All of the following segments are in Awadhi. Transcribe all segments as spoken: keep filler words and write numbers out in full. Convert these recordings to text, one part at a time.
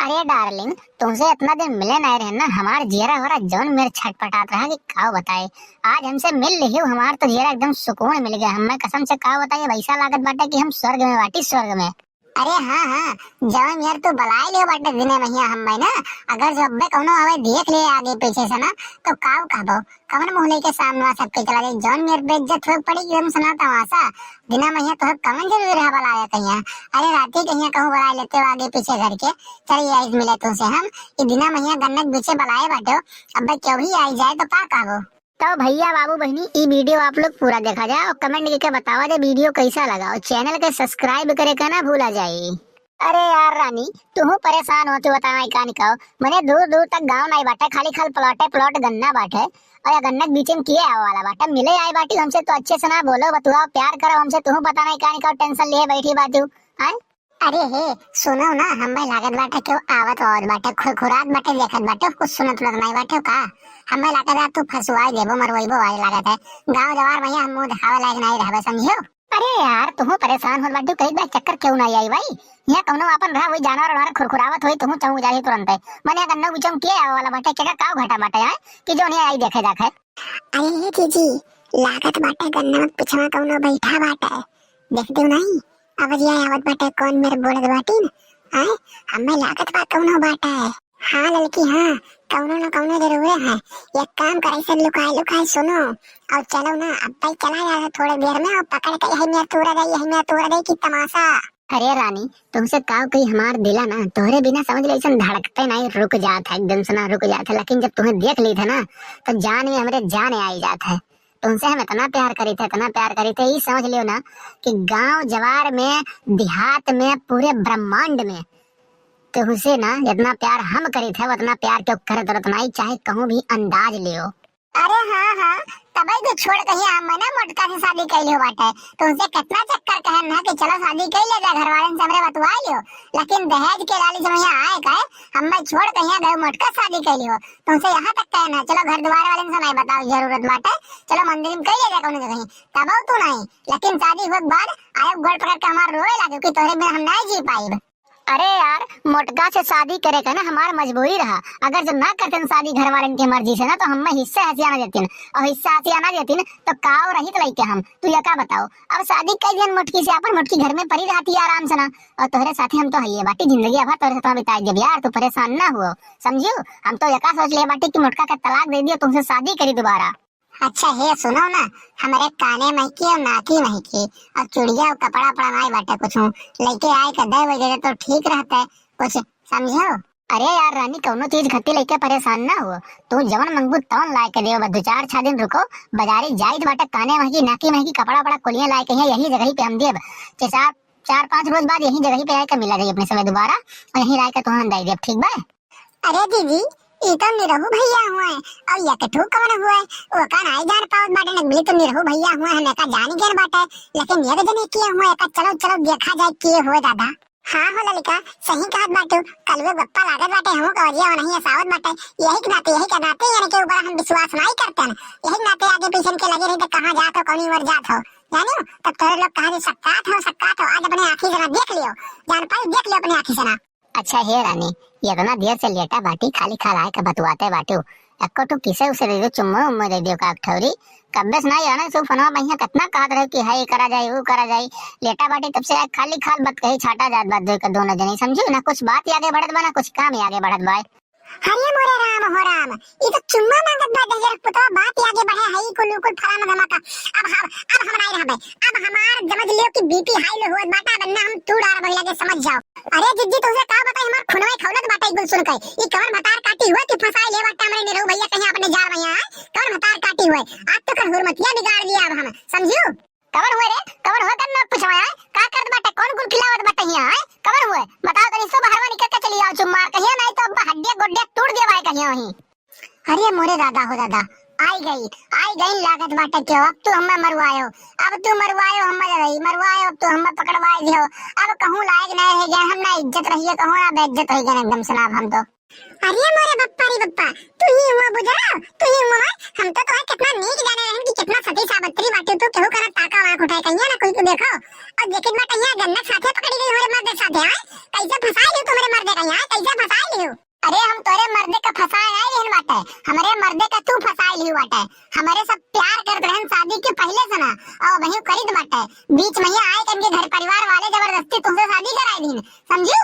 अरे डार्लिंग, तुमसे इतना दिन मिले नाहीं रहे ना, हमार जियरा होरा जौन मेर छटपटात रहा कि काव बताए। आज हमसे मिल लिहिउ, हमार तो जियरा एकदम सुकून मिल गया। हमें कसम से काव बताए, अब ऐसा लागत बाटे कि हम स्वर्ग में बाटी, स्वर्ग में। अरे हाँ, हाँ, जौन मेर तू बलाए लियो बाटे दिने महिया हमें ना, अगर जो अब्बे कौनो आवे देख ले आगे पीछे से ना, तो काव कहबो, कवन मुँह लेके सामने सबके चला जाए, जौन मेर बेइज्जत हो पड़ी एकदम सना तमाशा। दिना महिया तो कवन जरूरी रहा बलाए कहिया। अरे राती कहिया कहूँ बलाए लेते हो आगे पीछे घर के, चल ये आज मिले तुमसे हम, ई दिना महिया गन्नक बीचे बलाए बाटे हो, अब्बे केहू ही आई जाए तो का कहबो। तो भैया बाबू बहिनी, ई video आप लोग पूरा देखा जाए और comment करके बतावा जाए video कैसा लगा और channel के subscribe करे के ना भूला जाए। अरे यार रानी, तुहू परेशान होती बताना का निकाओ, मने दूर दूर तक गाँव नाहीं बाटे, खाली खाल plot है, plot गन्ना बाटे और या गन्ना के बीच में किए आवे वाला बाटे, मिले आए बाटी हमसे तो अच्छे से ना बोलो, बतुआओ, प्यार करो हमसे, तुहू बताना का निकाओ, tension लिए बैठी बाटू, आए? अरे हे, सुनो ना, हमें लागत बाटे केहू आवत आवत बाटे, खुरखुरात बाटे, देखत बाटे, कुछ सुनत उनत नाहीं बाटे का? हमें लागत है तू फंसवाई देबो, मरवइबो वाली लागत है। गाँव जवार में हम मुँह दिखावे लायक नाहीं रहबे, समझियो? अरे यार, तुहू परेशान होत बाटू, कई बार चक्कर केहू नाहीं आई भाई। यहाँ कौनो आपन रहा, वही जानवर वानवर खुरखुरावत होई, तुहू चौंक जाही तुरंते। मने अगर नौ बिचौं के आवे वाला बाटे, केका काव घाटा बाटे आए कि जो नहीं आई देखे जाखे। अरे हे जीजी, लागत बाटे गन्नवा के पिछवा कौनो बैठा बाटे। देख देउ नाहीं, अब ये आवत बाटे कौन मेर बोलत बाटिन। आए, हमें लागत बा कौनो बाटे। हाँ ललकी हाँ, कौनो न कौनो जरूरे है। एक काम करे से लुकाए लुकाए सुनो और चलो ना, अब भाई चला जाए थोड़े देर में और पकड़ के यही मेर तूरा दे, यही मेर तूरा दे की तमाशा। अरे रानी, तुमसे काव कही हमार दिला ना, तोहरे बिना समझ ले ऐसन धड़कते नाहीं, रुक जात है एकदम से ना रुक जात है, लेकिन जब तुम्हें देख ली था ना तो जान में हमरे जान आई जात है। तुमसे हम इतना प्यार करी थे, इतना प्यार करी थे, ई समझ लियो ना कि गांव जवार में, देहात में, पूरे ब्रह्मांड में तुमसे ना जितना प्यार हम करी थे उतना प्यार केहू करत रत नाहीं, चाहे कहूँ भी अंदाज लियो। अरे हाँ हाँ, तबे तो छोड़ कहिया हम ना मोटका से शादी कैले हो बाटे। तुमसे कितना चक्कर कहन ना कि चलो शादी कर ले जा, घर वाले से हमरे बतवा लियो, लेकिन दहेज के लालच में यहाँ आए काहे, हम मैं छोड़ कहिया गए मोटका शादी कैले हो। तुमसे यहाँ तक कहना, चलो घर दुआर वाले से नाहीं बताओ जरूरत बाटे, चलो मंदिर में कर ले जा कौनो जगह, तबो तू नाहीं। लेकिन शादी हुए के बाद आयो गोड़ पकड़ के हमार रोए लागे कि तोहरे बिना हम नाहीं जी पाइब। अरे यार, मोटका से शादी करे का ना हमार मजबूरी रहा। अगर जो ना करतेन शादी घर वालन के मर्जी से ना, तो हमें हिस्सा हसिया ना देतीन, और हिस्सा हसिया ना देतीन, तो काव रहित लइके हम। तू ये का बताओ, अब शादी कर दियन मोटकी से, अपन मोटकी घर में पड़ी रहती है आराम से ना, और तोहरे साथे हम तो हइये बाटी, जिंदगी भर तोहरे साथ बिताई देब यार, तू परेशान ना हुओ, समझियो? हम तो ये का सोच ले बाटी कि मोटका के तलाक दे दियो, तुमसे शादी करी दोबारा। अच्छा हे सुनो ना, हमरे काने महकी और नाकी महकी और चुड़िया और कपड़ा उपड़ा नाई बाटे कुछ, लइके आए के दे वजह तो ठीक रहते कुछ, समझो? अरे यार रानी, कौनो चीज खत्ती लइके परेशान ना हो, तू जवन मंगबू तवन लाए के देव, बस दो चार छह दिन रुको, बाजारी जाइत बाटे, काने महकी नाकी महकी कपड़ा उपड़ा कुलिया लाए के है, यही जगह पे हम देब। चार चार पाँच रोज बाद यही जगह पे आए के मिला जाई अपने समय दोबारा, और यही लाए के तुहां दे देब, ठीक बा? अरे दीदी, ई तो निरहू भैया हुए, और ये के ठू कवन हुए? ओका नाई जान पावत बाटे, नकली तो निरहू भैया हुए, हम एका जान गए बाटे, लेकिन ये के जने किए हुए, एका चलो, चलो देखा जाए के हुए दादा। हाँ हो ललिका, सही कहत बाटू, कलुए गप्पा लागत बाटे, हमहू का वजिया नहीं असावत बाटे, यही के नाते, यही के नाते यानी के ऊपर हम विश्वास नहीं करते हैं, यही के नाते आगे पीछे के लगे रही तो कहाँ जात हो, कौनी ओर जात हो, जानियो, तब तोरे लोग कहा जे सक्कात हो, सक्कात हो, आज अपने आँखी से ना देख लियो, जान पाई देख लियो अपने आँखी से ना। अच्छा हे रानी, ये इतना देर से लेटा बाटी, खाली खाल आए के बतुआते बाटू। एक्को ठू किसे उसे दे दो, चुम्मा उम्मा दे दो का ठौरी। कब्बे से ना आना सु फोनवा में यहाँ कितना कहत रहे कि है करा जाए, वो करा जाए। लेटा बाटी तब से आए खाली खाल बात कही छाटा जात बात दो के दोनों जनी समझू ना, कुछ बात ही आगे बढ़त बा ना कुछ काम ही आगे बढ़त बा। अरे मोरे राम हो राम, ई तो चुम्मा मांगत बा दहेजर पुतवा, बात ही आगे बढ़े है, ई कुल कुल फलाना धमाका। अब हम, अब हम नहीं रहबे, अब हमार समझ लियो कि बीपी हाई लो होत बाटा, वरना हम तू डार भइला के समझ जाओ। अरे जिज्जी, तुमसे का बताई, हमार खुनवा खौलत बाटे ई कुल सुन के। ई कवन भतार काटी हुए कि फंसाए ले बाटे हमरे निरहू भैया कहीं अपने जाल में यहाँ, कवन भतार काटी हुए। आज तो कर हुरमतिया बिगाड़ लिया अब हम, समझू? कवन हुए रे? कवन हुए? कन ना पूछवा है? का करत बाटे? कौन गुल खिलावत बाटे हिया है? कवन हुए? बताओ तनी, सब हरवा निकल के चली आओ, चुप मार कहिया, नहीं तो अब हड्डिया गोड्डिया तोड़ दिया भाई कहिया वहीं। अरे मोरे दादा हो दादा, आई गई, आई गई लागत बाटे क्यों? अब तू हमें मरवायो, अब तू मरवायो हमें दादा, मरवायो, अब तू हमें पकड़वाए दियो। अब कहूँ लायक नहीं रह गए हम, ना इज्जत रहिए कहूँ, ना बेइज्जत हो गए एकदम से ना अब हम तो। अरे मोरे बप्पा रे बप्पा, तू ही हुआ बुजरा, तू ही हुआ। हम तो तोहे कितना नीक जाने रहन कि कितना सती सावित्री बाटे तू, केहू करा ताका आँख उठाए कहिया ना कोई तू देखो। और देखित बा कहिया गन्ना साथे पकड़ी गई हमरे मर्दे साथे, आए? कैसे फंसाई लियो तू हमरे मर्दे का यहाँ, कैसे फंसाई लियो? अरे हम तोरे मर्दे का फंसाए आई रहन बाटे, हमरे मर्दे का तू फंसाए लियो बाटे। हमरे सब प्यार करत रहन शादी के पहले से ना, और वही करित बाटे। बीच में ही आए करके घर परिवार वाले जबरदस्ती तुमसे शादी कराई दीन, समझू?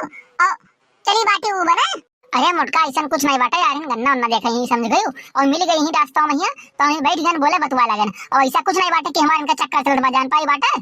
और चली बाटी वो बने। अरे मोटका, ऐसन कुछ नहीं बाटे यार, इन गन्ना उन्ना देखे ही समझ गयू और मिल गई ही रास्ता में हिया, तो हम बैठ गए बोले बतुआ लगन। और ऐसा कुछ नहीं बाटे कि हमारे इनका चक्कर चलत बा, जान पाई बाटे।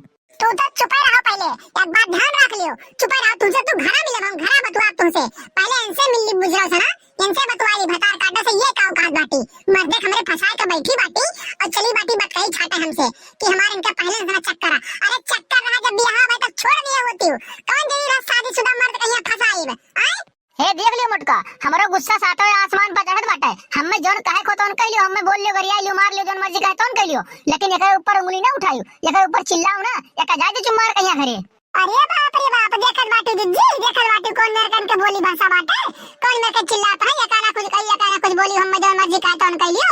तू तो चुपे रहो पहले, एक बात ध्यान रख लियो, चुपे रहो, तुमसे तू घरा मिले, हम घरा बतुआ तुमसे। पहले इनसे मिल ली बुजरा से ना, इनसे बतुआ ली भतार काटा से, ये काव कहत बाटी, मर्दे हमरे फंसाए के बैठी बाटी और चली बाटी बतकही छाटे हमसे कि हमारे इनका पहले से ना चक्कर आ। अरे चक्कर रहा जब बियाह भाई तब छोड़ दिए होती हूँ, कौन जनी रहा शादीशुदा मर्द कहीं फंसाई में, आए? हे देख लियो मोटका, हमरो गुस्सा सातवें आसमान पर चढ़त बाटे। हम्मे जौन कहे को तौन कह लियो, हम्मे बोल लियो, गरिया लियो, मार लियो, जौन मर्जी कहे तौन कह लियो, लेकिन एकरे ऊपर उंगली ना उठाइयो, एकरे ऊपर चिल्लाओ ना, एका जाए दे चुम्मार कहिया घरे। अरे बाप रे बाप, देखत बाटू जिज्जी, देखत बाटू कौन मेरकन के बोली भाषा बाटे, कौन मेरकन चिल्लात है, एका ना कुछ कही, एका ना कुछ बोली, हम्मे जौन मर्जी कहे तौन कह लियो।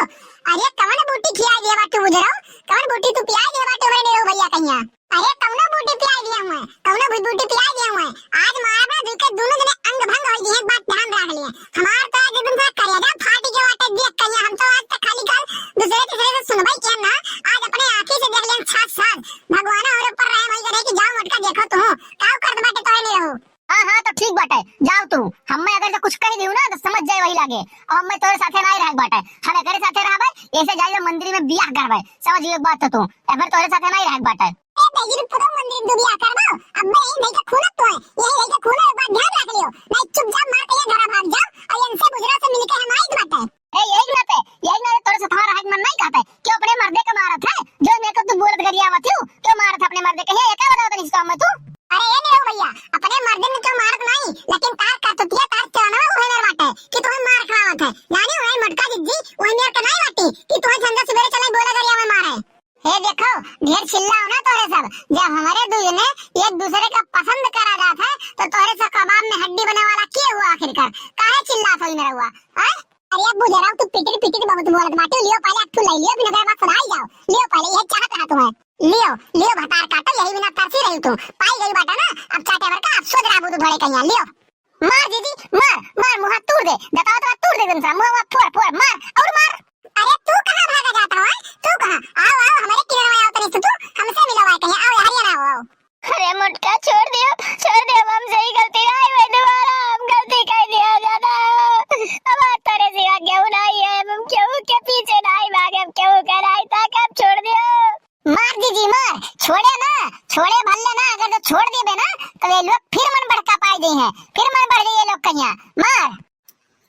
अरे कवन बूटी खियाई दिए बाटू बुजरो, कवन बूटी तू पियाई दिए बाटू हमरे निरहू भैया कहिया। अरे कौनो बूटी पियाई दिया हुए, कौनो भी बूटी पियाई दिया हुए। आज मारब ना दुई के दोनों जने अंग भंग होई जी, एक बात ध्यान रख लिए। हमार तो आज एकदम से करेजा फाट के वाटे देख कहिया, हम तो आज तक खाली कल दूसरे तीसरे से सुनबई किया ना, आज अपने आँखी से देख लिया साथ साथ। भगवान और ऊपर रहे वही करे कि जाओ मोटका देखो तू, काव करत बाटे तोरे निरहू। हाँ हाँ तो ठीक बाटे, जाओ तू। हम्मे अगर से कुछ कह दियो ना तो समझ जाए वही लागे, अब हम्मे तोरे साथे नहीं रह बाटे, हम एकरे साथे रहबे, ऐसे जाइए मंदिर में बियाह करबे, समझ गई एक बात तो तू, अगर तोरे साथे नहीं रह बाटे। ए बेगिन, पूरा मंदिर दुनिया करबो। अब्बे यही नहीं के खूनत तो है, यही नहीं के खूनत, एक बात ध्यान रख लियो, नहीं चुपचाप मार के ये घरा भाग जाओ और इनसे बुजरा से मिलके हम आइत बाटे। ए, यही ना पे, यही ना तोरे से तुम्हारा हक मन नहीं कहते, क्यों अपने मर्दे के मारत है? जो मेरे को तू बोलत गरियावत हूँ, क्यों मारत है अपने मर्दे के? ये क्या बताओ तनी इसका मैं तू? अरे ये नहीं हो भैया, अपने मर्दे ने क्यों मारत नहीं, लेकिन तार करतुतिया तार चलना वो है मेरे बाटे कि तुम्हें मार खावत है। जानी वही मोटका जिज्जी, वही मेरे के नहीं बाटी कि तुम्हें झंडा सुबेरे चले बोले गरियावे मारे। हे देखो, ढेर चिल्लाओ ना तोरे सब। जब हमारे दुई जने एक दूसरे का पसंद करा जात है, तो तोरे सब कबाब में हड्डी बने वाला के हुआ आखिरकार? काहे चिल्लात हो मेरा हुआ? हैं? अरे अब बुझे रहो, तू पिटिर पिटिर बहुत बोलत बाटे। लियो पहले अट्ठू ले लियो, बिना बात सुनाई जाओ। लियो पहले, ये चाहत रहा तुम्हें। लियो, लियो भतार काटो, यही बिना तरसी रही तू। पाई गई बाटा ना, अब चाटे भर का अफसोस रहा बुधू धोड़े कहिया। लियो। मार जीजी, मार, मार, मुँह तूर दे, दतावा तो तूर दे, दूसरा मुँह फोड़, फोड़, मार, और मार। अरे तू कहाँ भागा जाता है? तू कहाँ? आओ, आओ, हमारे किनारे आओ, तनी से तू हमसे मिलो, आए कहीं, आओ, यहाँ, यहाँ आओ, आओ। अरे मोटका, छोड़ दियो, छोड़ दियो, हमसे ही गलती नहीं हुई, दोबारा हम गलती कर दिया ज्यादा। अब तोरे सिवा क्यों नहीं है, हम क्यों के पीछे नहीं भागे, हम क्यों के नहीं ताके, अब छोड़ दियो। मार जीजी मार, छोड़े ना, छोड़े भल्ले ना, अगर तो छोड़ देबे ना, तो ये लोग फिर मन भड़का पाई गई हैं, फिर मन बढ़ गई ये लोग कहिया। मार।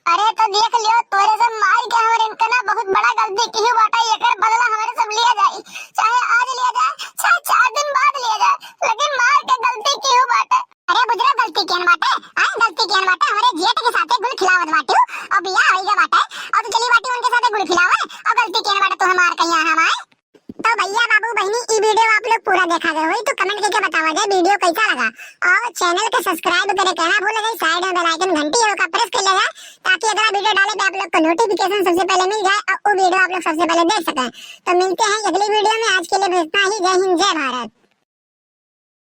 अरे तो देख लियो, तोरे से मार के हमरे इनका ना बहुत बड़ा गलती की हुई बाटा, एकर बदला हमरे सब लिया जाई, चाहे आज लिया जाए, चाहे चार दिन बाद लिया जाए, लेकिन मार के गलती की हुई बाटा। अरे बुजरा, गलती केन बाटे? आए गलती केन बाटे? हमरे जेठ के साथे गुल खिलावत बाटू और बियाह होई गया बाटे और तू चली बाटी उनके साथे गुल खिलावे और गलती केन बाटे तू हमार कहिया हम आए? तो भैया, बाबू, बहिनी, ई वीडियो आप लोग पूरा देखा गए होई, तो कमेंट करके बतावा जाए वीडियो कैसा लगा, और चैनल के सब्सक्राइब करे के ना भूल जाए, साइड में बेल आइकन घंटी है ओका प्रेस कर ले जाए, ताकि अगला वीडियो डाले पे आप लोग को नोटिफिकेशन सबसे पहले मिल जाए और वो वीडियो आप लोग सबसे पहले देख सकें। तो मिलते हैं अगली वीडियो में, आज के लिए बस इतना ही। जय हिंद, जय भारत।